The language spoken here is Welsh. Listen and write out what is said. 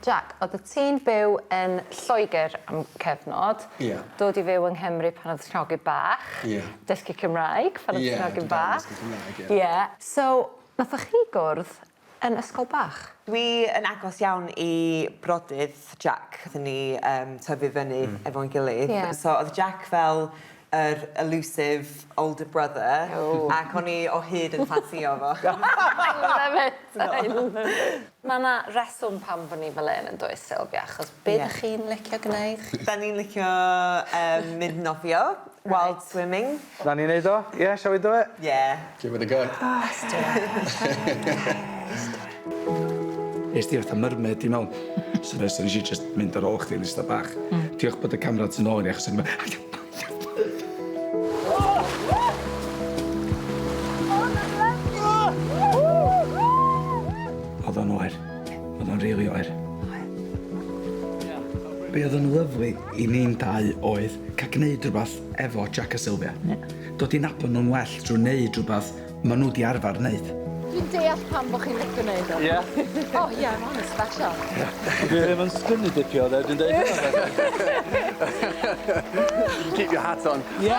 Jack, oeddet ti'n byw yn Lloegr am cyfnod. Ie. Dod i fyw yng Nghymru pan oedd ti'n hogyn bach. Ie. Dysgu Cymraeg pan oedd ti'n hogyn bach. Ie, dwi dal yn dysgu Cymraeg, ie. Ie. So, nathoch chi gwrdd yn ysgol bach? Dwi yn agos iawn i brodydd Jack. Nathon ni yym tyfu fyny efo'n gilydd. Ie. So o'dd Jack fel yr elusive older brother. O. Ac o'n i o hyd yn ffansïo fo. I love it! I love it. Ma' 'na reswm pam bo' ni fel 'yn yndoes Sylvia achos be' 'dych chi'n licio gneud? 'Dan ni'n licio yym mynd nofio, wild swimming. 'Na ni neud o. Ie, shall we do it? Yeah. Give it a go. Let's do it. Let's do it. Es di fatha mermaid i mewn. So nes i jyst mynd ar ôl chdi yn ista bach. Diolch bod y camera tu nôl i ni achos o'n i'n mynd O'dd o'n oer. O'dd o'n rili oer. Be' o'dd yn lyfli i ni'n dau oedd ca'l gneud rwbath efo Jack a Sylvia. Ie. Dod i nabod nw'n well trw neud rwbath ma' nw 'di arfar neud. Dwi'n deall pam bo' chi'n licio neud o. Ie. O ie ma' hwn yn special. Ie. Dwi ddim yn skinny dipio de dwi'n deud hynna You can keep your hat on. Ie.